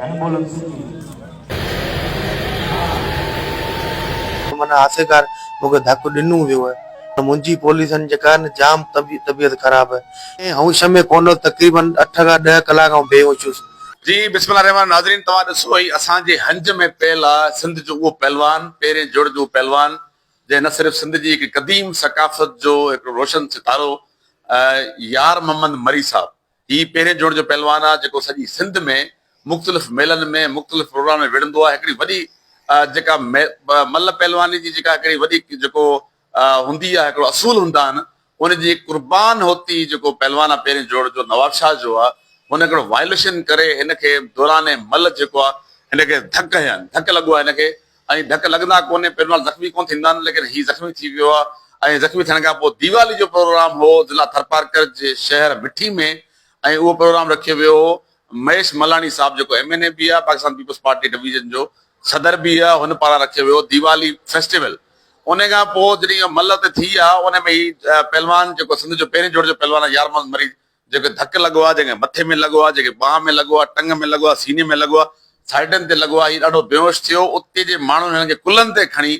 Ambulance جي. معنيٰ آخرڪار مون کي ڌڪ ڏنو ويو آهي. منهنجي پوليسن جيڪا آهي نه جام طبيعت خراب آهي. هوش ۾ ڪونه هو تقريبن اٺ کان ڏهه ڪلاڪ آئون بيهوش هيس. جي بسم الله الرحمٰن ناظرين توهان ڏسو هي اسان جي هنج ۾ پيل آ سنڌ جو اهو پهلوان پهرين جڙ جو پهلوان جنهن نه صرف سنڌ جي هڪ قديم ثقافت جو هڪڙو روشن ستارو يار محمد مري صاحب هي پهرين جوڙ جو پهلوان آ جيڪو سڄي سنڌ ۾ مختلف ميلن ۾ مختلف پروگرام ۾ وڙهندو آ هڪڙي وڏي جيڪا مل پهلواني جي جيڪا هڪڙي وڏي جيڪو هوندي آ هڪڙو اصول هوندا آهن ان جي قربان هوتي جيڪو پهلوان آ پهرين جوڙ جو نوابشاهه جو آ هن هڪڙو وائليشن ڪري هن کي دوران مل جيڪو آ هن کي ڌڪ هنيا آهن ڌڪ لڳو آ هن کي ۽ ڌڪ لڳندا ڪونهي پهلوان زخمي ڪونه ٿيندا آهن ليڪن هي زخمي ٿي ويو آهي ۽ زخمي ٿيڻ کان پوء ديوالي جو پروگرام هو ضلع ٿرپارڪر جي شهر مٺي ۾ ۽ اهو پروگرام رکيو ويو هو مهيش ملاڻي صاحب جيڪو ايم اين اي به آهي پاڪستان پيپلز پارٽي ڊويزن جو صدر به آهي هن پاران رکيو ويو ديوالي فيسٽيول ان کان پوء جڏهن اها ملهه اتي ٿي آهي ان ۾ هي پهلوان جيڪو سنڌ جو پهرين جوڙ جو پهلوان آهي يار محمد مري جيڪي ڌڪ لڳو آهي، جنهن کي مٿي ۾ لڳو آهي، جنهن کي ٻانهن ۾ لڳو آهي، ٽنگ ۾ لڳو آهي، سيني ۾ لڳو آهي، سائيڊن تي لڳو آهي، هي ڏاڍو بيهوش ٿيو، اتي جي ماڻهن هن کي ڪلهن تي کڻي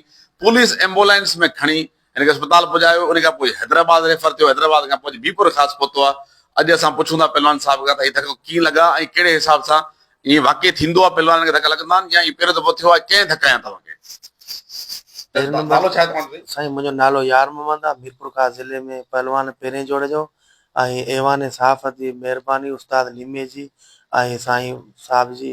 پوليس ايمبولينس ۾ کڻي هن کي اسپتال پڄايو، ان کان پوء حيدرآباد ريفر ٿيو، حيدرآباد کان پوء اڄ ميرپورخاص پهتو آهي، اڄ اسان پڇون ٿا پهلوان صاحب کان ته هي ڌڪ ڪيئن لڳا ۽ ڪهڙي حساب سان ائين واقعي ٿيندو آهي پهلوانن کي ڌڪ لڳندا آهن يا اهو پهريون دفعو ٿيو آهي، ڪنهن ڌڪ هنيا توهان کي؟ نالو ڇا آهي توهان جو سائين؟ سائين منهنجو نالو يار محمد آهي، ميرپورخاص ضلعي ۾ پهلوان پهرين جوڙ جو ۽ ايوان صحافت جي مهرباني استاد ليمي جي ۽ سائين صاحب جي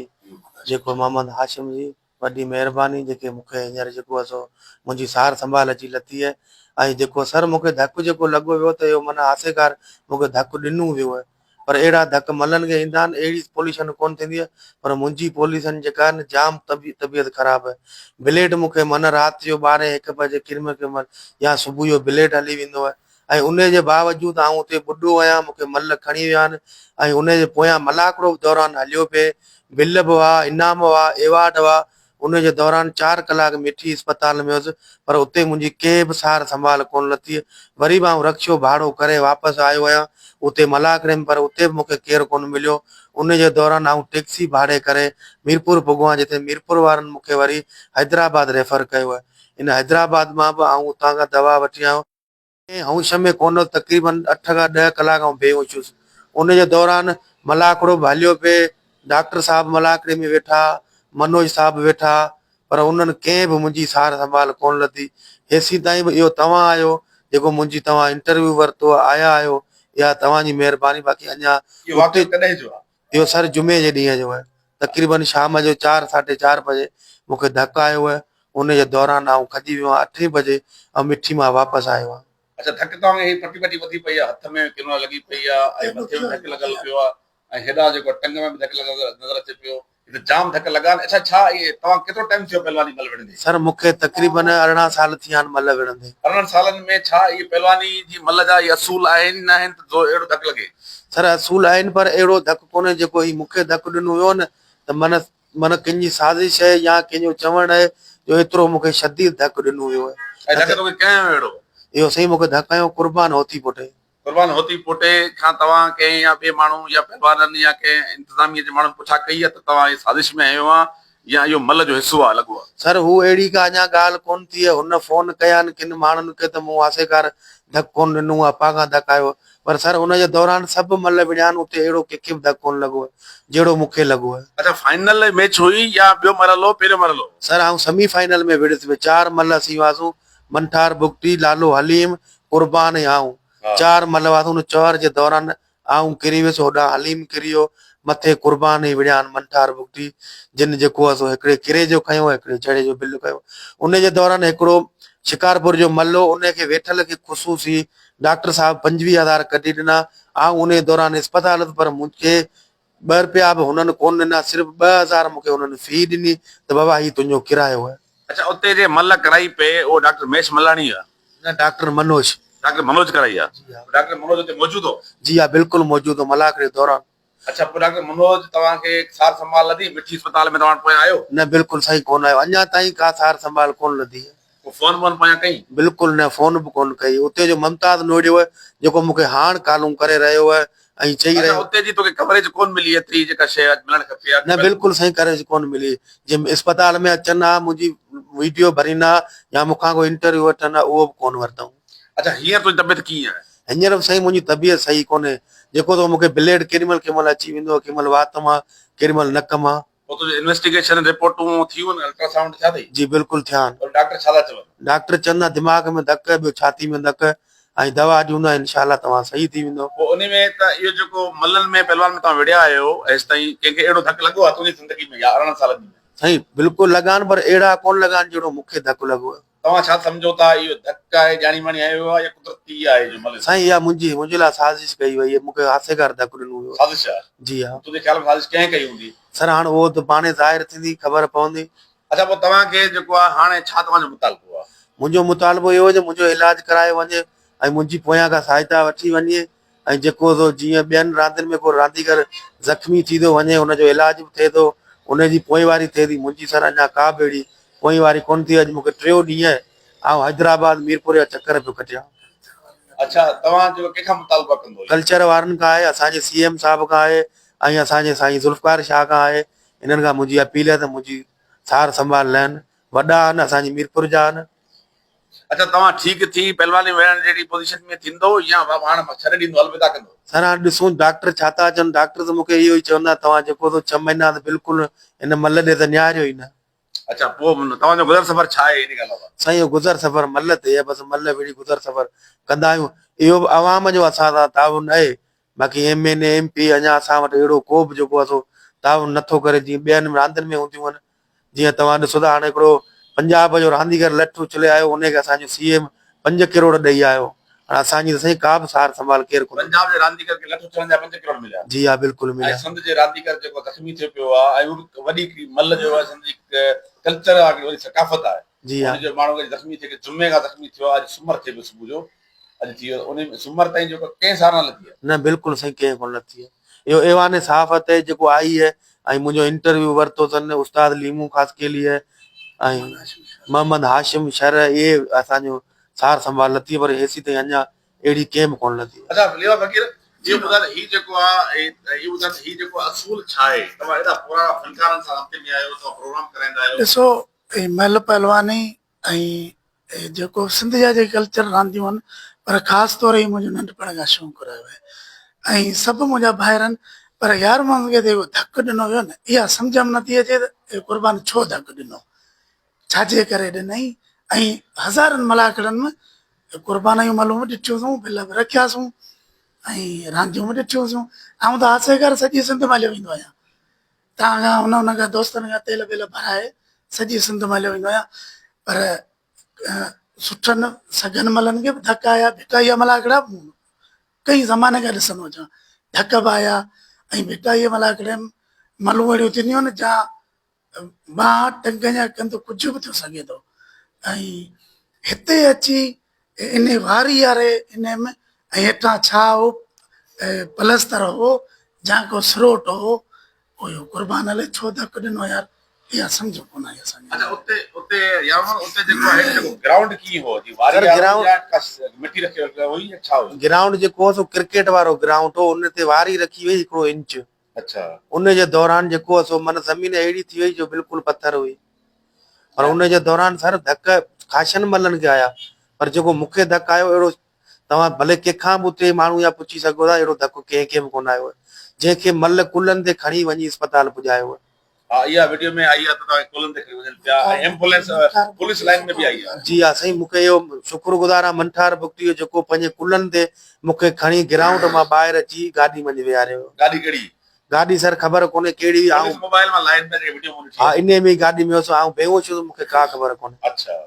جيڪو محمد هاشم جي وڏي مهرباني جيڪي مون کي هينئر جيڪو آهي سو منهنجي سار سنڀال اچي لٿي آهي ۽ جيڪو سر مون کي ڌڪ جيڪو لڳو ويو ته اهو معنيٰ آخرڪار مون کي ڌڪ ڏنو ويو آهي پر اهڙا ڌڪ ملن کي ايندا آهن اهڙي پوليشن ڪونه ٿيندي آهي پر منهنجي پوليشن جيڪا آهي نه جام طبيعت خراب آهي بليڊ مون کي معنيٰ رات جو ٻارهين هڪ بجي ڪنهن مهل ڪنهن مهل يا صبح جو بليڊ هلي ويندو آهي ۽ انهي جي باوجود آئون اتي ٻڏو آهيان، مون کي ملهه کڻي ويا آهن ۽ انهي جي پويان ملاکڙو به دوران هليو پئي، بل به هئا، انعام هئا، ايوارڊ هئا، انهي جي دوران چار ڪلاڪ مٺي اسپتال ۾ هيس پر اتي منهنجي ڪي به سار سنڀال ڪونه لٿي، وري به آئون رڪشو ڀاڙو ڪري واپس آيو آهيان اتي ملاکڙي ۾ پر اتي به مون کي ڪير ڪونه مليو، انهي جي دوران آئون ٽيڪسي ڀاڙي ڪري ميرپور پڳو آهيان جتي ميرپور وارن مون کي وري حيدرآباد ريفر ڪيو آهي. ان حيدرآباد مان به آئون اتان کان دوا وٺي آيو. هوش ۾ ڪونه هو تقريبن اٺ کان ڏهه ڪلاڪ آئون بيهوش هيس. ان جي دوران ملاکڙو به هليو پئي، ڊاڪٽر صاحب ملاکڙي ۾ ويٺا، منوج صاحب به ويٺا پر انهن ڪنهن به منهنجي سار سنڀال ڪونه لڌي. هيسين تائين به اهو توهان آهيو جيڪو منهنجي توهان انٽرويو ورتو آيا آهيو اها توهان جي مهرباني باقي اڃا اهو واقعو ڪڏهن جو آهي؟ اهو سر جمعي جي ڏينهن جو آهي. تقريبن شام جو چار ساڍي چار بجي مون کي ڌڪ آيو آهي. ان جي دوران آئون کڄي ويو آهيان. اٺين بجي آئون مٺي مان واپس آيو آهيان. اڇا ڌڪ توهان کي هي پٽي پٽي وڌي پئي آهي هٿ ۾ ڪنوڙ لڳي پئي آهي ۽ مٿي ۾ ڌڪ لڳل پيو آهي ۽ هيڏانهن جيڪو ٽنگ ۾ به ڌڪ لڳل نظر اچي پيو. هي ته جام ڌڪ لڳا آهن. اڇا ڇا اهي توهان ڪيترو ٽائيم ٿيو پهلواني ملهه وڙهندي؟ سر مون کي تقريبن 18 سال ٿيا آهن ملهه وڙهندي. 18 سالن ۾ ڇا اهي پهلواني جي ملهه جا اهي اصول آهن ئي ناهن ته جو اهڙو ڌڪ لڳي؟ سر اصول آهن پر اهڙو ڌڪ ڪونهي جيڪو هي مون کي ڌڪ ڏنو ويو نه ته من من ڪنهن جي سازش آهي يا ڪنهن جو چوڻ آهي جو ايترو مون کي شديد ڌڪ ڏنو ويو آهي. ۽ ڌڪ توکي ڪنهن هنيو اهڙو؟ اهو سائين مون کي ڌڪ هنيو قربان هوٿي پوٽي. قربان هوتي پوٽي کان توهان ڪنهن يا ٻئي ماڻهو يا پهلوانن يا ڪنهن انتظاميه جي ماڻهن پڇا ڪئي آهي ته توهان هي سازش ۾ هنيو آهي يا اهو ملهه جو حصو آهي لڳو آهي. سر هو اهڙي ڪا اڃا ڳالهه ڪونه ٿي آهي هن فون ڪيا آهن ڪن ماڻهن کي ته مون آسيڪار ڌڪ ڪونه ڏنو آهي پاڳان ڌڪ آيو آهي پر سر ان جي دوران سڀ ملهه وڙهيا آهن اتي اهڙو ڪنهن کي به ڌڪ ڪونه لڳو آهي جهڙو مون کي لڳو آهي. اڇا فائنل ميچ هئي يا ٻيو مرحلو پهريون مرحلو. سر آئون سيمي فائنل ۾ وڙهيس ۾ چار ملهه اسين هئاسون منٺار بگٽي، لالو حليم، قربان ۽ آئون چار ملهه هئاسون. ان چوهر جي دوران آئون ڪري ويس، هوڏانهن حليم ڪري ويو، مٿي قربان ۽ وڙهيا آهن منٺار بگٽي، جن جيڪو هو سو هڪڙي ڪري جو کنيو ۽ هڪڙي جهڙي جو بل کنيو. ان جي دوران هڪڙو شڪارپور جو ملهه هو، ان کي ويٺل کي خصوصي ڊاڪٽر صاحب 25 هزار ڪڍي ڏنا. آئون ان دوران اسپتال هيس پر مون کي ٻه رپيا به هنن ڪونه ڏنا، صرف 2000 مون کي هنن في ڏني ته بابا هي تنهنجو ڪرايو آهي. اڇا اتي جي ملهه ڪرائي پئي اهو ڊاڪٽر مهيش ملاڻي آ؟ نه ڊاڪٽر منوج. ڊاڪٽر منوج ڪرائي آ؟ جي ها. ڊاڪٽر منوج اتي موجود هو؟ جي ها بلڪل موجود هو ملاکڙي دوران. اڇا پوء ڊاڪٽر منوج توهان کي سار سنڀال لڌي مٺي اسپتال ۾ توهان وٽ پويان آيو؟ نه بلڪل سائين ڪونه آيو اڃا تائين ڪا سار سنڀال ڪونه لڌي آهي. ڪو فون بون پويان ڪئي؟ بلڪل نه فون به ڪونه ڪئي اتي جو ممتاز نوڙيو آهي جيڪو مون کي هاڻ ڪالون ڪري رهيو آهي. ۽ چئي اڇا رهيو. اتي جي توکي ڪوريج ڪون ملي ايتري جيڪا شيء اڄ ملڻ کپي ها. نه بلڪل سائين ڪوريج ڪون ملي جي اسپتال ۾ اچن ها منهنجي ويڊيو ڀرين ها يا مون کان ڪو انٽرويو وٺن ها اهو به ڪون ورتائون. اڇا هينئر تنهنجي طبيعت ڪيئن آهي؟ هينئر به سائين منهنجي طبيعت صحيح ڪونهي جيڪو ته مون کي بليڊ ڪيڏي مهل ڪنهن مهل اچي ويندو آهي ڪنهن مهل وات مان ڪيڏي مهل نڪ مان. پوء تنهنجو انويسٽيگيشن رپورٽون ٿيون آهن الٽرا سائونڊ ٿيا اٿئي؟ جي بلڪل ٿيا آهن. پوء ڊاڪٽر ڇا ٿا چون؟ ڊاڪٽر چون ٿا دماغ ۾ ڌڪ ٻيو ڇاتي ۾ ڌڪ ۽ دوا ڏيون ٿا انشاء الله توهان صحيح ٿي ويندو. پوء انهي ۾ ته اهو جيڪو ملن ۾ پهلوان ۾ توهان وڙهيا آهيو هيستائين ڪنهن کي اهڙو ڌڪ لڳو آهي تنهنجي زندگي ۾ يا 18 سالن جي ۾؟ سائين بلڪل لڳا آهن پر اهڙا ڪونه لڳا آهن جهڙو مون کي ڌڪ لڳو آهي. توهان ڇا سمجهو ٿا اهو ڌڪ آهي ڄاڻي واڻي هنيو ويو آهي يا قدرتي آهي جو ملن؟ سائين اها منهنجي منهنجي لاء سازش ڪئي وئي آهي مون کي هاسيڪار ڌڪ ڏنو ويو آهي. سازش آهي؟ جي ها. تنهنجي خيال ۾ سازش ڪنهن ڪئي هوندي؟ سر هاڻ اهو ته پاڻهي ظاهر ٿيندي خبر پوندي. اڇا پوء توهان کي جيڪو آهي هاڻي ڇا توهان جو مطالبو آهي؟ منهنجو مطالبو اهو آهي جو منهنجو علاج ڪرايو وڃي ۽ منهنجي پويان کان سهائتا وٺي وڃي ۽ جيڪو سو جيئن ٻين راندين ۾ ڪو رانديگر زخمي ٿي ٿو وڃي ان جو علاج به ٿئي ٿو ان جي پوئواري ٿئي ٿي منهنجي سر اڃا ڪا به اهڙي پوئواري ڪونه ٿي اڄ مونکي ٽيون ڏينهن آهي آئون حيدرآباد ميرپور جا چڪر پيو ڪٽيان. اڇا توهان جيڪو ڪنهن کان مطالبا ڪندو. ڪلچر وارن کان آهي اسان جي سي ايم صاحب کان آهي ۽ اسان جي سائين ذوالفقار شاهه کان آهي انهن کان منهنجي اپيل آهي ته منهنجي سار سنڀال لهن وڏا آهن اسان جي ميرپور جا آهن. اڇا توهان ٺيڪ ٿي پهلواني وڙهڻ جهڙي پوزيشن ۾ ٿيندو يا هاڻ ڇڏي ڏيندو الوداع ڪندو؟ سر هاڻ ڏسون ڊاڪٽر ڇا ٿا چون ڊاڪٽر ته مونکي اهو ئي چوندا توهان جيڪو سو ڇهه مهينا ته بلڪل هن مل ڏي ته نهاريو ئي نه. اڇا پوء توهان جو گذر سفر ڇا آهي ان کان علاوه؟ سائين اهو گذر سفر مل تي آهي بس مل وڙهي گذر سفر ڪندا آهيون اهو به عوام جو اسان سان تعاون آهي باقي M N A M P اڃا اسان وٽ اهڙو ڪو به جيڪو آهي سو تعاون نٿو ڪري جيئن ٻين راندين ۾ هونديون آهن جيئن توهان ڏسو ٿا هاڻي هڪڙو پنجاب جو رانديگر لٺ اڇلي آيو انهي کي اسان جو سي ايم 5 ڪروڙ ڏئي آيو هاڻي اسان جي ته سائين ڪا به سار سنڀال ڪير ڪونه. پنجاب جي رانديگر کي لٺ اڇلڻ جا 5 ڪروڙ مليا. جي ها بلڪل مليا. ۽ سنڌ جي رانديگر جيڪو زخمي ٿيو پيو آ ۽ اهو به وڏي هڪڙي ملهه جو آهي سنڌ جي ڪلچر آ هڪڙي وڏي ثقافت آهي. جي ها. ان جو ماڻهو اڄ زخمي ٿي جمعي کان زخمي ٿيو آ اڄ سومر ٿئي پيو صبح جو اڄ ٿي ويو انهي ۾ سومر تائين جيڪو ڪنهن سار نه لٿي آ. نه بلڪل سائين ڪنهن ڪونه لٿي آ. اهو ايوان صحافت تي جيڪو آئي آهي ۽ منهنجو انٽرويو ورتو اٿن استاد ليمو خاصخيلي ۽ محمد هاشم شر اهي اسان جو سار سنڀال لٿي پر هيسي تائين اڃا اهڙي ڪنهن به ڪونه لٿي. اڇا ليوا فقير اهو ٻڌاء ته هي جيڪو آ اهو ٻڌاء ته هي جيڪو اصول ڇا آهي توهان ايڏا پراڻا فنڪارن سان رابطي ۾ آهيو توهان پروگرام ڪرائيندا آهيو. ڏسو هي مهل پهلواني ۽ جيڪو سنڌ جا جيڪي ڪلچر رانديون آهن پر خاص طور هي منهنجو ننڍپڻ کان شوق رهيو آهي ۽ سڀ منهنجا ڀائر آهن پر يار محمد کي جيڪو ڌڪ ڏنو ويو نه اها سمجهه ۾ نٿي اچي ته قربان ڇو ڌڪ ڏنو ڇاجي ڪري ڏنائين ۽ هزارن ملاکڙن ۾ قربان جون ملون به ڏٺيونسون بل به رکياسون ۽ رانديون به ڏٺيونسون آئون ته هاسيڪار سڄي سنڌ ۾ هليو ويندو آهيان تان کان ان ان کان دوستن کان تيل ٻيل ڀرائي سڄي سنڌ ۾ هليو ويندو آهيان پر سٺن سگهن ملن کي به ڌڪ آيا ڀٽائي جا ملاکڙا به مون ڪئي زماني کان ڏسندو اچان ڌڪ به آيا ۽ ڀٽائي جي ملاکڙي ۾ ملون اهڙيون ٿينديون آهن جا ٻانهن ٽنگ يا ڪنڌ ڪجهه به ٿيو سگهي ٿو ۽ هتي اچي انهي واري واري انهي ۾ ۽ هيٺان ڇا هو پلستر هو جا ڪو سروٽ هو اهو قربان علي ڇو ڌڪ ڏنو يار اها سمجهه ڪونه آئي اسان کي. اڇا اتي اتي يار محمد اتي جيڪو آهي جيڪو گرائونڊ ڪيئن هو جي واري وارو يا ڪا مٽي رکي هئي يا ڇا هو؟ گرائونڊ جيڪو هو سو ڪرڪيٽ وارو گرائونڊ هو ان تي واري رکي وئي هڪڙو انچ. اڇا. ان جي دوران جيڪو هو سو من زمين اهڙي ٿي وئي جو بلڪل پٿر هئي پر ان جي دوران سر ڌڪ خاشن ملن کي آيا پر جيڪو مون کي ڌڪ آيو اهڙو توهان ڀلي ڪنهن کان به اتي ماڻهو يا پڇي سگهو ٿا اهڙو ڌڪ ڪنهن کي به ڪونه آيو آهي جنهن کي مل ڪلهن تي کڻي وڃي اسپتال پڄايو آهي. ها اها وڊيو ۾ آئي آهي ته توهان کي ڪلهن تي کڻي وڃن پيا ۽ ايمبولينس پوليس لائين ۾ به آئي آهي. جي ها سائين مون کي اهو شڪر گذار آهيان منٺار بگٽي جو جيڪو پنهنجي ڪلهن تي مون کي کڻي گرائونڊ مان ٻاهر اچي گاڏي منجهه ويهاريو ويو. گاڏي ڪهڙي؟ گاڏي سر خبر ڪونهي ڪهڙي هئي آئون پوليس موبائل مان لائين ۾ جيڪي وڊيو مون ڏٺي ها آهي. انهي ۾ ئي گاڏي ۾ هوس آئون بيهوش هوس مون کي ڪا خبر ڪونهي. اڇا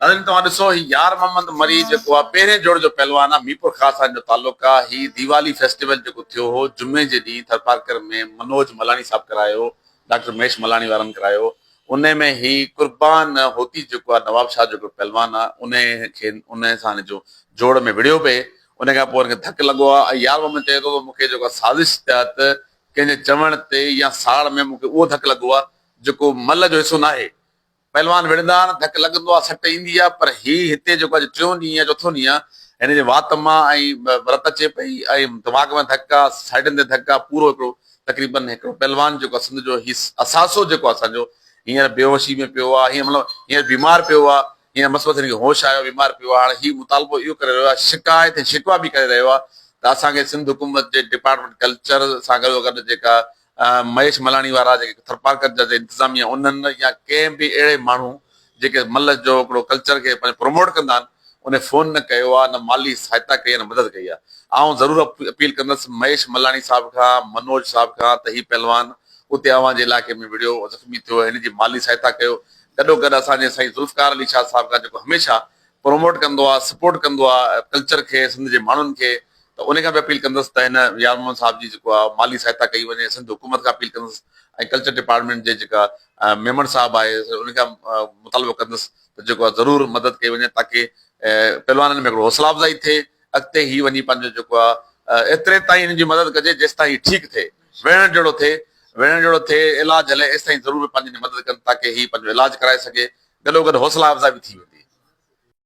ناظرين توهان ڏسو هي يار محمد مري جيڪو آ پهرين جوڙ جو پهلوان آ ميرپور خاص سان هن جو تعلق آ هي ديوالي فيسٽيول جيڪو ٿيو هو جمعي جي ڏينهن ٿرپارڪر ۾ منوج ملاڻي صاحب ڪرايو ڊاڪٽر مهيش ملاڻي وارن ڪرايو انهي ۾ هي قربان هوتي جيڪو آ نواب شاهه جو هڪڙو پهلوان آ انهي کي انهي سان هن جو جوڙ ۾ وڙهيو پئي انهي کان پوء هن کي ڌڪ لڳو آ ۽ يار محمد چئي ٿو ته مون کي جيڪو آ سازش تحت ڪنهن جي چوڻ تي يا ساڙ ۾ مون کي اهو ڌڪ لڳو آ جيڪو ملهه جو حصو ناهي پهلوان وڙهندا آهن، ڌڪ لڳندو آهي، سٽ ايندي آهي، پر هي هتي جيڪو اڄ ٽيون ڏينهن يا چوٿون ڏينهن آهي، هن جي وات مان ۽ رت اچي پئي ۽ دماغ ۾ ڌڪ آ، سائيڊن تي ڌڪ آ، پورو هڪڙو تقريبن هڪڙو پهلوان جيڪو آ سنڌ جو هي اثاثو جيڪو آ اسان جو هينئر بيهوشي ۾ پيو آ، هينئر مطلب هينئر بيمار پيو آ، هينئر مس مس هن کي هوش آيو بيمار پيو آ، هاڻي هي مطالبو اهو ڪري رهيو آ، شڪايت ۽ شڪوه به ڪري رهيو آ ته اسان کي سنڌ حڪومت جي ڊپارٽمينٽ ڪلچر سان گڏوگڏ جيڪا مهيش ملاڻي وارا جيڪي ٿرپارڪر جا انتظاميا انهن يا ڪنهن به اهڙي ماڻهو جيڪي مل جو هڪڙو ڪلچر کي پنهنجو پروموٽ ڪندا آهن ان فون نه ڪيو آهي نه مالي سهائتا ڪئي آهي نه مدد ڪئي آهي آئون ضرور اپيل ڪندس مهيش ملاڻي صاحب کان منوج صاحب کان ته هي پهلوان اتي اوهان جي علائقي ۾ وڙهيو زخمي ٿيو هن جي مالي سهائتا ڪيو گڏو گڏ اسان جي سائين ذوالفقار علي شاهه صاحب کان جيڪو هميشه پروموٽ ڪندو آهي سپورٽ ڪندو آهي ڪلچر کي سنڌ جي ماڻهن کي ته ان کان به اپيل ڪندس ته هن يار محمد صاحب جي جيڪو آهي مالي سهائتا ڪئي وڃي سنڌ حڪومت کان اپيل ڪندس ۽ ڪلچر ڊپارٽمينٽ جي جيڪا ميمڻ صاحب آهي ان کان مطالبو ڪندس ته جيڪو آهي ضرور مدد ڪئي وڃي تاڪي پهلوانن ۾ هڪڙو حوصلا افزائي ٿئي اڳتي هي وڃي پنهنجو جيڪو آهي ايتري تائين هن جي مدد ڪجي جيستائين هي ٺيڪ ٿئي ويڙهڻ جهڙو ٿئي ويڙهڻ جهڙو ٿئي علاج هلي ايستائين ضرور پنهنجي مدد ڪن تاڪي هي پنهنجو علاج ڪرائي سگهي گڏوگڏ حوصلا افزائي به ٿي ويندي.